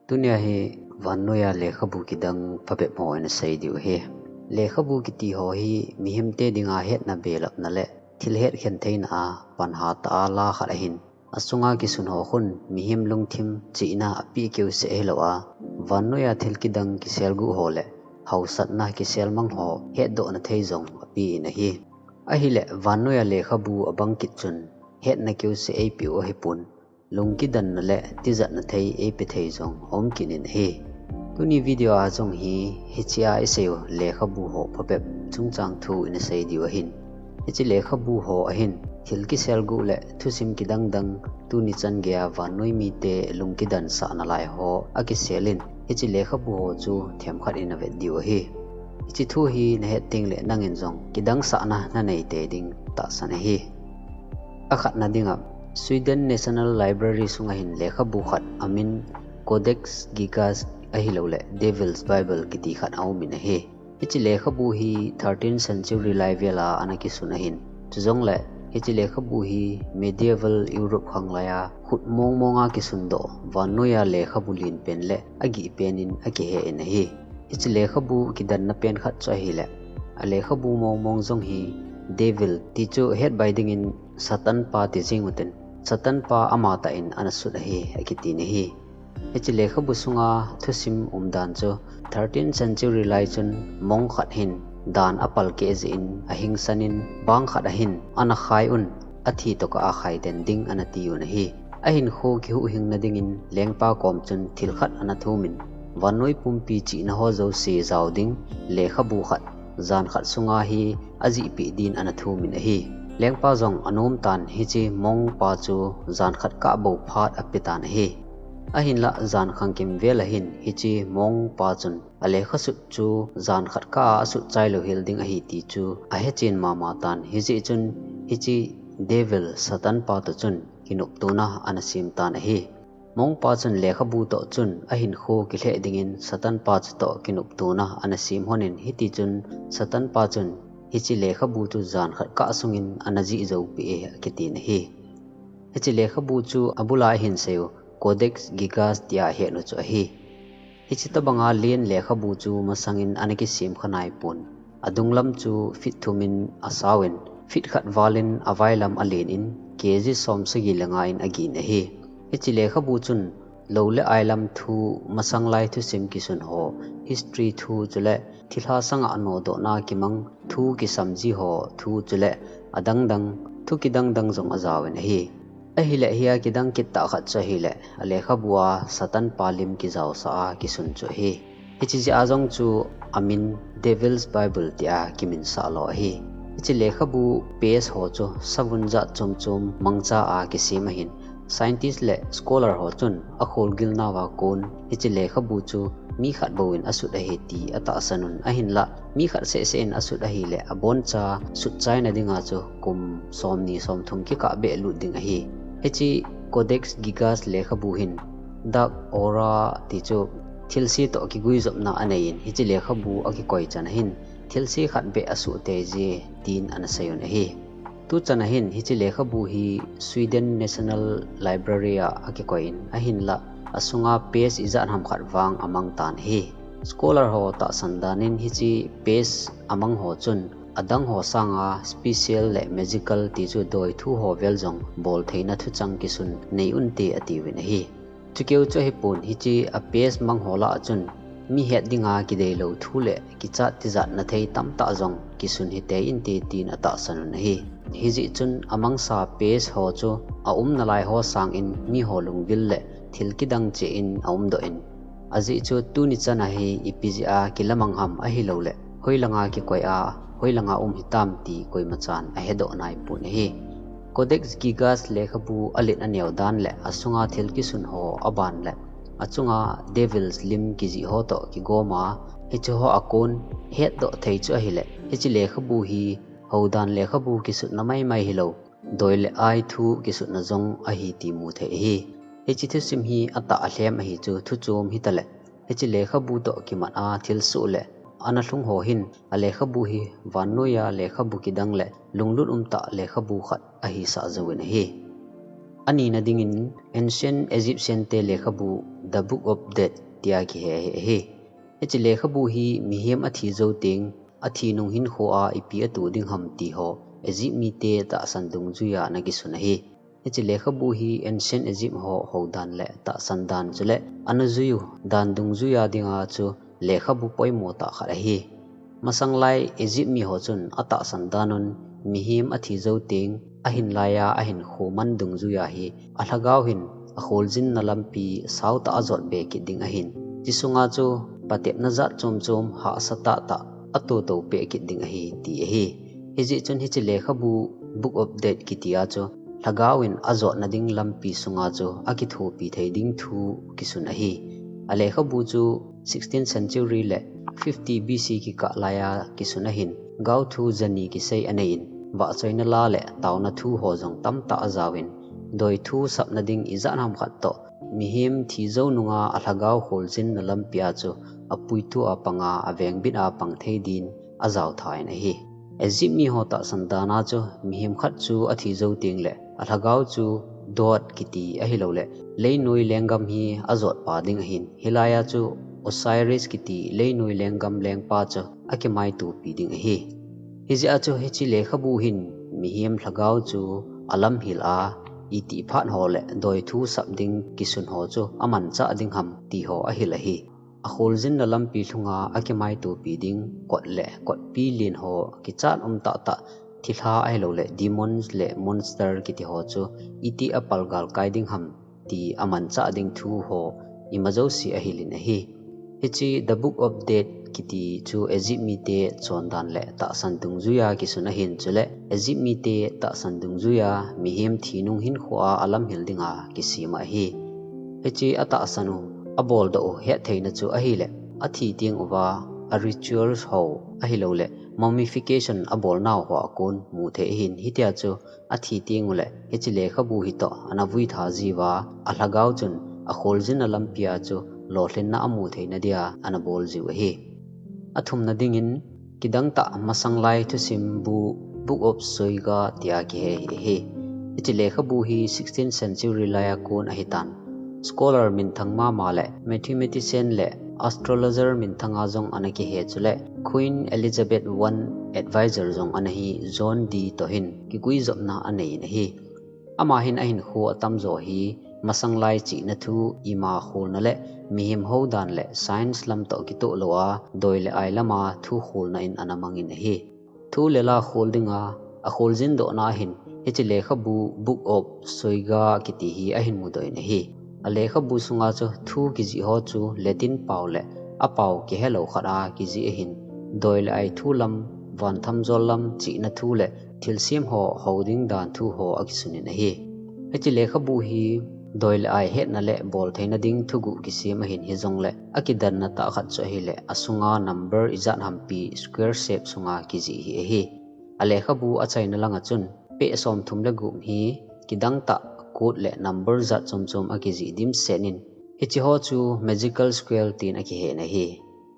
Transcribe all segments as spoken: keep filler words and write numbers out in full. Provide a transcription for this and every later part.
Tunia hi vannoiya lekhabu kidang phabep ho ina sei diu ahi. Lekhabu kiti ho hi mihemte dinga hetna belapna le thil hetkhen theina a panha tah a la khat ahin, asunga kisun ho khun mihem lungthim chihna apeh keuseh hilou a, vannoiya thil kidang kiselguh ho le hausatna kiselmang ho hetdohna thei jong apeh in ahi. Ahileh vannoiya lekhabu abang kit chun hetna keuseh eipeh u ahipon, lungkidanna le tijatna thei eipe thei jong aum kit in ahi. Tuni video a jong hi hichea iseiu lekhabu ho phabep chungchang thu ina sei diu ahin. Hiche lekhabu ho ahin thil kiselguh le thusim kidangdang tuni chan geiya vannoi mite lungkidan sahna lai ho akiselin, hiche lekhabu ho chu themkhat ina vet diu ahi. Hiche thu hi nahet tengleh nangin jong kidangsahna nanei tei ding tahsan ahi. Akhatna dinga, Sweden National Library sunga hin lekhabu khat amin Codex Gigas ahilouleh Devil's Bible kiti khat aumin ahi. Hiche lekhabu hi thirteenth century lai vela ana kisun ahin, chujongleh hiche lekhabu hi medieval Europe khanglaiya khut mongmonga kisundoh vannoiya lekhabu lenpen le agihpen in akihe in ahi. Hiche lekhabu kidanna pen khat chu ahileh, alekhabu mongmong jong hi Devil tichu hetbai dingin Satan pa ti jing utin, Satan pa amatah in ana sut ahi akitin ahi. Hiche lekhabu sunga thusim umdan chu thirteenth century lai chun monk khat hin dan apalkeh jeh in ahingsan in bang khat ahin ana khai un, athi tokah a khai den ding ana ti un ahi. Ahinkho kihuhhingna dingin lengpa kom chun thil khat ana thumin, vannoi pumpi chihna ho jouse jao ding lekhabu khat jan khat sunga hi ajihpeh din ana thumin ahi. Lengpa jong anomtan hiche monk pa chu jan khat kah bou phat apetan ahi. Ahinlah jan khangkim vel ahin hiche monk pa chun alekhasut chu jan khat kah a asut chailou hel ding ahi ti chu ahechen mamatan, hijeh chun hiche Devil Satan pa toh chun kinoptona ana semtan ahi. Monk pa chun lekhabu toh chun ahinkho kilheh dingin Satan pa chutoh kinoptona ana sem lhonin, hitichun Satan pa chun hiche lekhabu chu jan khat kah sungin ana jih joupeh e akitin ahi. Hiche lekhabu chu abula ahin seiu Codex Gigas tia ahetnu chu ahi. Hiche tobanga len lekhabu chu masangin ana kisem kha naipon, adunglam chu feet thumin asauvin, feet khat valin availam alenin, kg somsagi le nga in agin ahi. Hiche lekhabu chun lou le ailam thu, masanglai thusim kisun ho, history thu chule thilha sanga nodohna kimang thu, kisamji ho thu chule adangdang thu kidangdang jong ajaovin ahi. Ahileh hia kidang kit tah khat chu ahileh, alekhabua Satan pa lim kijaosah a kisun chu ahi. Hiche jeh a jong chu amin Devil's Bible tia kiminsah lou ahi. Hiche lekhabu page ho chu savun jat chomchom mangcha a kisem ahin, scientist le scholar ho chun akholgilnauva kon hiche lekhabu chu mi khat bouvin asut ahi ti atahsan un, ahinlah mi khat sehseh in asut ahileh aboncha sutchaina dinga chu kum somni somthum kikah beh lut ding ahi. Hiche Codex Gigas lekhabu hin Dark Aura tichu thilse toh kiguijopna aneiyin, hiche lekhabu akikoi chan ahin thilse khat beh asuh teije tin ana seiyun ahi. Tuchan ahin hiche lekhabu hi Sweden National Library a akikoiyin, ahinlah asunga page ijat ham khat vang amangtan ahi. Scholar ho tahsan danin hiche page amang ho chun adang ho sanga special le magical tichu doithu ho vel jong boltheina thuchang kisun neiunte atiuvin ahi. Chukeu chu ahipon, hiche a page mang ho lah a chun mi het dinga kideilou thu le kichat tijatna thei tamtah jong kisun hiteinte tin atahsan un ahi. Hijeh chun amangsa page ho chu aumnalai ho sangin miho lungvil le thil kidang cheh in aumdoh in, ajeh chu tuni chana hi ipi jeh a kilamang ham ahilouleh hoilanga kikoi a, hoilanga um hitam ti koimachan ahedoh naipon ahi. Codex Gigas lekhabu alet aneo dan le asunga thil kisun ho aban le achunga Devil's lim kijih ho toh kigoma, hiche ho akon hetdoh thei chu ahileh, hiche lekhabu hi houdan lekhabu kisutna maimai hilou, doi le ai thu kisutna jong ahi ti muthei ahi. Hiche thusim hi atah alhem ahi chu thuchom hitaleh, hiche lekhabu toh kimat a thilsoh le ana lhung ho hin alekhabu hi vannoiya lekhabu kidang le lunglut umtah lekhabu khat ahisah jouvin ahi. Anina dingin Ancient Egyptian te lekhabu The Book of Death tia kihe ahi. Hiche lekhabu hi mihem athi jou teng, athi nung hinkho a ipi atoh ding ham ti ho Egypt mite tahsan dungjuiya ana kisun ahi. Hiche lekhabu hi Ancient Egypt ho houdan le tahsan dan chule ana jui u dan dungjuiya dinga chu lekhabu poimo tah khat ahi. Masanglai Egypt mi ho chun atahsan dan un mihem athi jou teng ahin laiya ahinkho man dungjuiya hi alhagao hin akholjinna lampi sautah a ajot be kit ding ahin. Hiche sunga chu patepna jat chom chom hahsa tahtah atoh toh peh kit ding ahi ti ahi. Hijeh chun hiche lekhabu Book of Death kitia chu lhagao in ajotna ding lampi sunga chu akithopi thei ding thu kisun ahi. Alekhabu chu sixteenth century le fifty B C kikah laiya kisun ahin, gaothu jani kisei anei in, vahchoina la le taona thu ho jong tamtah ajaovin, doithu sapna ding ijat ham khat toh mihem thi jou nunga alhagao kholjinna lampia chu apuitu a panga avengbit a pang thei din ajao tha in ahi. Egypt mi ho tahsan dana chu mihem khat chu athi jou teng le alhagao chu dot kiti ahilou le leinoi lenggam hi ajot pa ding ahin, hilaiya chu Osiris kiti leinoi lenggam lengpa chu akimaitopi ding ahi. Hijeh a chu hiche lekhabu hin mihem lhagao chu alamhil a, itih phat ho le doithu sap ding kisun ho chu amanchah ding ham ti ho ahil ahi. Akholjinna lampi lhunga akimaitopi ding kot le kotpi len ho kichat um tahtah thilha ahilou le demons le monster kiti ho chu itih a palgal kai ding ham ti amanchah ding thu ho ima jouse ahil in ahi. Hiche The Book of Death kiti chu Egypt mite chondan le tahsan dungjuiya kisun ahin, chule Egypt mite tahsan dungjuiya mihem thi nung hinkho a alamhil dinga kisem ahi. Hiche atahsan u, aboldoh u hettheina chu ahile athi teng uva a rituals ho ahilou le mummification abolnau ho a kon mu thei ahin, hitia chu athi teng u le hiche lekhabu hi toh ana vui tha jiuva alhagao chun akholjinna lampia chu lolhinna amu theina dia ana bol jiu ahi. Athumna dingin kidang tah masanglai thusim bu Book of Soiga tia kihe hi ahi. Hiche lekhabu hi sixteenth century laiya kon ahitan. Scholar minthang mama le mathematician le astrologer minthanga jong ana kihe chule Queen Elizabeth one advisor jong ana hi John Dee toh hin kiguijopna anei in ahi. Ama hin ahinkho atamjo hi masanglai chihna thu ima kholna le mihem houdan le science lam toh kitoh lou a doi le ai lama thu kholna in ana mang in ahi. Thu le la khol dinga akholjin dohna ahin hiche lekhabu Book of Soiga kiti hi ahin mudoh in ahi. Alekhabu sunga chu thu kijih ho chu Latin pao le apao kihelou khat a kijih ahin, doi le ai thu lam, vanthamjol lam chihna thu le thilsem ho hou ding dan thu ho akisun in ahi. Hiche lekhabu hi doi le ai hetna le boltheina ding thuguh kisem ahin, hijongle akidanna tah khat chu ahile asunga number ijat hampi square shape sunga kijih hi ahi. Alekhabu achaina langa chun peh somthum le gup hi kidang tah code le number jat chomchom akijih dimset in, hiche ho chu magical scroll tin akihen ahi.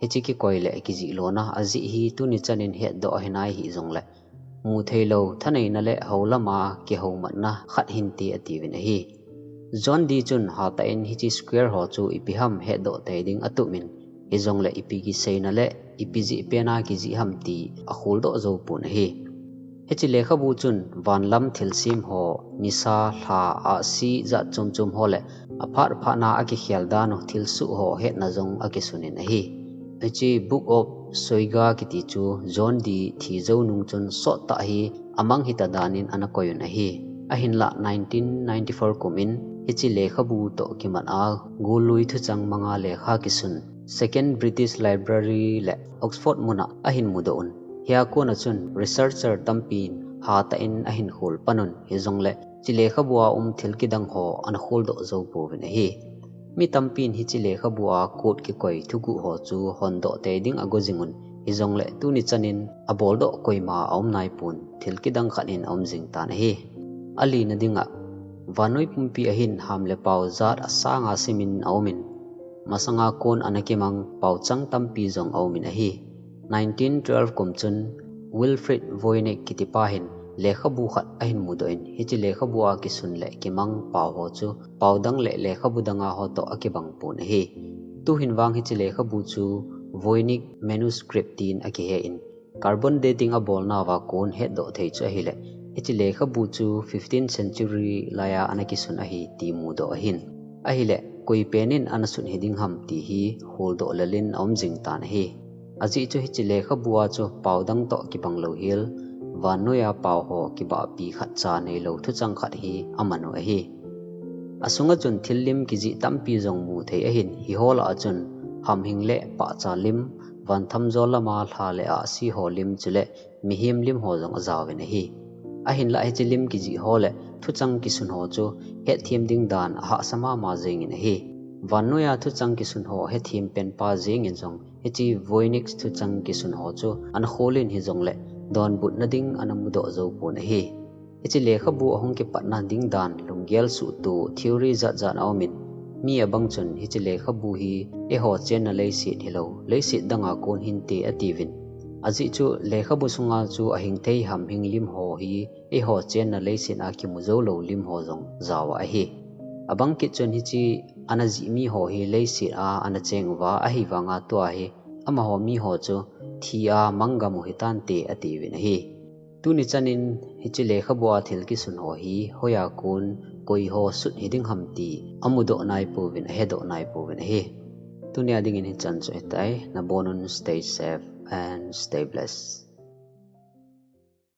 Hiche kikoi le kijih lona ajeh hi tuni chanin hetdoh ahinai hijongle mutheilou thaneina le houlama kihoumatna khat hinte atiuvin ahi. John Dee chun hatah in hiche square ho chu ipi ham hetdoh tei ding atup in, hijongle ipi kiseina le ipi jeh pena kijih ham ti akholdoh joupon ahi. Hiche lekhabu chun vanlam thilsem ho, nisa, lha, ahsi jat chomchom ho le aphat phatna akikhel dan u thilsoh ho hetna jong akisun in ahi. Hiche Book of Soiga kiti chu John Dee thi jou nung chun sottah hi amang hita danin ana koiyun ahi. Ahinlah nineteen ninety-four kumin hiche lekhabu toh kimat a gollui thuchang manga lekha kisun Second British Library le Oxford muna ahin mudoh un. Hia kona chun researcher tampin hatah in ahin khol panun, hijongle hiche lekhabua um thil kidang ho ana kholdoh joupouvin ahi. Mi tampin hiche lekhabua code kikoi thuguh ho chu hondoh tei ding ago jingun, hijongle tuni chanin aboldoh koima aum naipon, thil kidang khat in aum jing tan ahi. Alina dinga, vannoi pumpi ahin ham le pao jat asanga simin aumin, masanga kon ana kimang paochang tampi jong aumin ahi. Nineteen twelve kum chun Wilfrid Voynich kitipa hin lekhabu khat ahin mudoh in, hiche lekhabu a kisun le kimang pao ho chu pao dang le lekhabu dang a ho toh akibang pon ahi. Tuhin vang hiche lekhabu chu Voynich manuscript tin akihe in, carbon dating abolna uva kon hetdoh thei chu ahile, hiche lekhabu chu fifteenth century laiya ana kisun ahi ti mudoh ahin. Ahile, koi pen in ana sun hiding ham ti hi holdoh lel in aum jing tan ahi. Ajeh chu hiche lekhabu a chu pao dang toh kibang lou hel, vannoiya pao ho kibahpi khatcha neilou thuchang khat hi aman u ahi. Asunga chun thil lim kijih tampi jong mu thei ahin, hiho lah a chun hamhing le pahcha lim, vanthamjol lama lha le ahsi ho lim chule mihem lim ho jong ajaovin ahi. Ahinlah hiche lim kijih ho le thuchang kisun ho chu hetthem ding dan ahahsa mama jengin ahi. Vannoiya thuchang kisun ho hetthem penpa jengin jong hiche Voynich thuchang kisun ho chu ana kholin hijongle donbutna ding ana mudoh jou pon ahi. Hiche lekhabu ahung kipatna ding dan lunggel suhtoh theory jatjat aumin, mi abang chun hiche lekhabu hi eiho chenna leiset hilou, leiset danga kon hinte atiuvin. Ajeh chu lekhabu sunga chu ahing thei hamhing lim ho hi eiho chenna leiset a kimu joulou lim ho jong jao ahi. Abang kit chun hiche ana jih mi ho hi leiset a ana cheng uva ahivanga tua hi amaho mi ho chu thi a manggam u hitante atiuvin ahi. Tuni chanin hiche lekhabu a thil kisun ho hi hoiya kon koi ho sut hiding ham ti amudoh naipouvin, ahedoh naipouvin ahi. Tunia dingin hichan chu hitai, nabonun stay safe and stay blessed.